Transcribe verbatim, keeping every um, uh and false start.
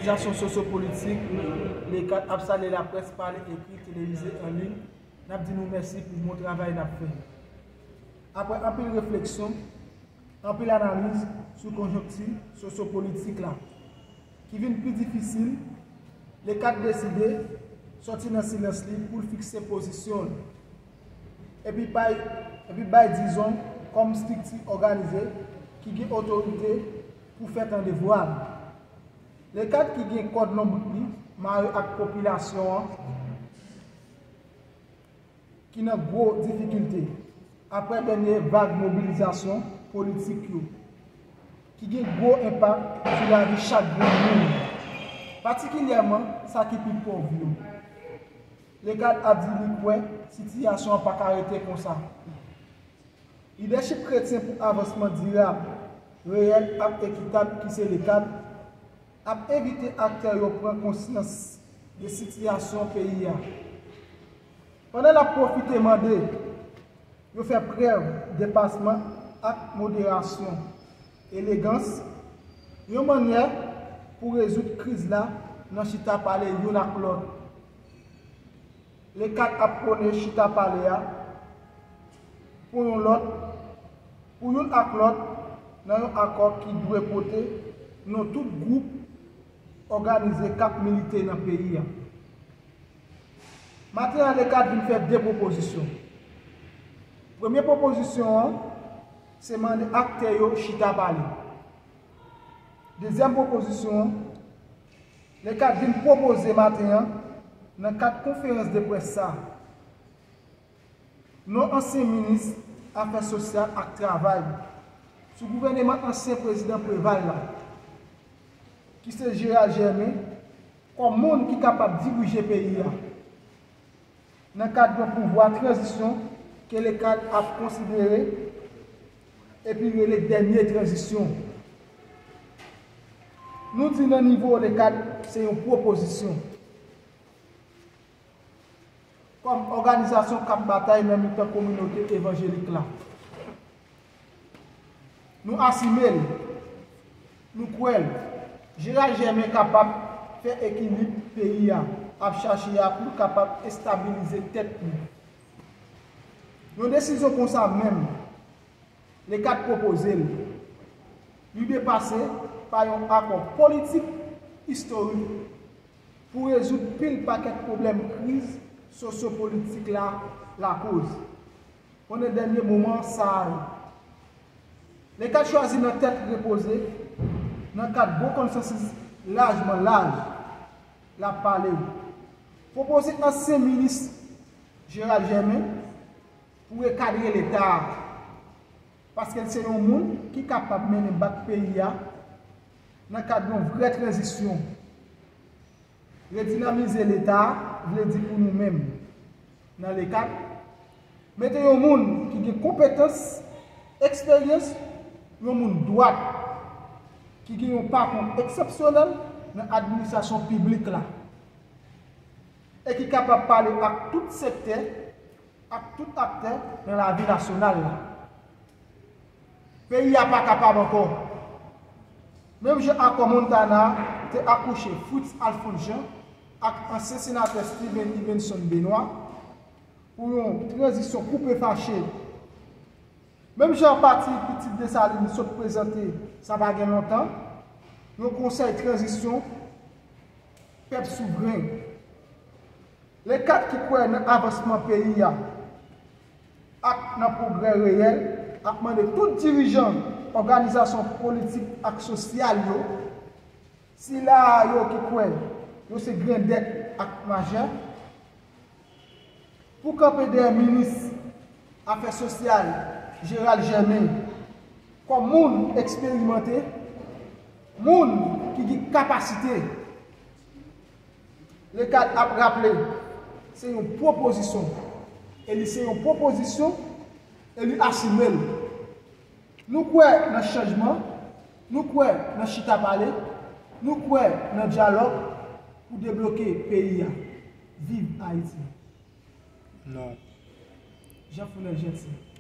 Òganizasyon sosyopolitik, LECAD ap salye laprès pale, ekri, televize, an liy. N ap di nou mèsi pou bon travay n ap fè. Apre anpil refleksyon, anpil analiz sou konjonkti sosyopolitik la, ki vin pi difisil, LECAD deside sòti nan silans li pou l fikse pozisyon l, epi bay, epi bay dizon kòm estrikti òganize ki gen otorite pou fè tande vwa l. LECAD ki gen kòd lonbrit li mare ak popilasyon an ki nan gwo difikilte apre dènye vag mobilizasyon politik yo, ki gen gwo enpak sou lavi chak grenn moun, patikilyèman sa ki pi pòv yo. LECAD ap di li kwè sitiyasyon an pa ka rete konsa. Lidèchip kretyen pou avansman dirab, reyèl ak ekitab ki se LECAD ap envite aktè yo pran konsyans de sitiyasyon peyi a, pandan l ap pwofite mande yo fè prèv depasman ak moderasyon, elegans, yon mannyè pou rezoud kriz la nan chita pale youn ak lòt. LECAD ap pwone chita pale a pou yon lòt, pou youn ak lòt nan yon akò ki dwe pote non tout gwoup òganize k ap milite nan peyi a. Maten an, LECAD vin fè de pwopozisyon. Premye pwopozisyon an se mande aktè yo chita pale. Dezyèm pwopozisyon an, LECAD vin pwopoze maten an nan kad konferans de près sa a. Non ansyen minis afè sosyal ak travay sou gouvèneman ansyen prezidan Preval la, ki se Gérald Germain, kòm moun ki kapab dirije peyi a nan kad yon pouvwa tranzisyon ke LECAD ap konsidere epi rele dènye tranzisyon. Nou di nan nivo LECAD se yon pwopozisyon. Kòm òganizasyon k ap batay nan mitan kominote evanjelik la, nou asime l, nou kwè l. Gérald Germain kapab fè ekilib peyi a ap chache a pou l kapab estabilize tèt li. Yon desizyon konsa menm, LECAD pwopoze l. Li dwe pase pa yon akò politik istorik pou rezoud pil pakèt pwoblèm kriz sosyopolitik la lakoz pandan dènye moman sa a yo. LECAD chwazi nan tèt repoze nan kad gwo konsansis lajman laj l ap pale, pwopoze ansyen minis Gérald Germain pou rekadre Leta a, paske l se yon moun ki kapab mennen bak peyi a nan kad yon vrè tranzisyon. Redinamize Leta a vle di pou nou menm, nan LECAD, mete yon moun ki gen konpetans, eksperyans, yon moun dwat, ki gen yon pakou eksepsyonèl nan administrasyon piblik la, e ki kapab pale ak tout sektè, ak tout aktè nan lavi nasyonal la. Peyi a pa kapab ankò. Menm jan akò Montana te akouche Fritz Alphonse Jean ak ansyen senatè Steven Yvenson Benoît pou yon tranzisyon koupe fache. Menm jan pati Pitit Desalin sot prezante sa pa gen lontan, yon konsèy tranzisyon pèp souvren. LECAD ki kwè nan avansman peyi a ak nan pwogrè reyèl ap mande tout dirijan òganizasyon politik ak sosyal yo, sila a yo ki kwè yo se grandèt ak majè, pou kanpe dèyè minis afè sosyal Gérald Germain kòm moun eksperimante, moun ki gen kapasite. LECAD ap raple, se yon pwopozisyon, e li se yon pwopozisyon, e li asime l. Nou kwè nan chanjman, nou kwè nan chita pale, nou kwè nan dyalòg pou debloke peyi a. Viv Ayiti! Non. Jean Fournel Gentil.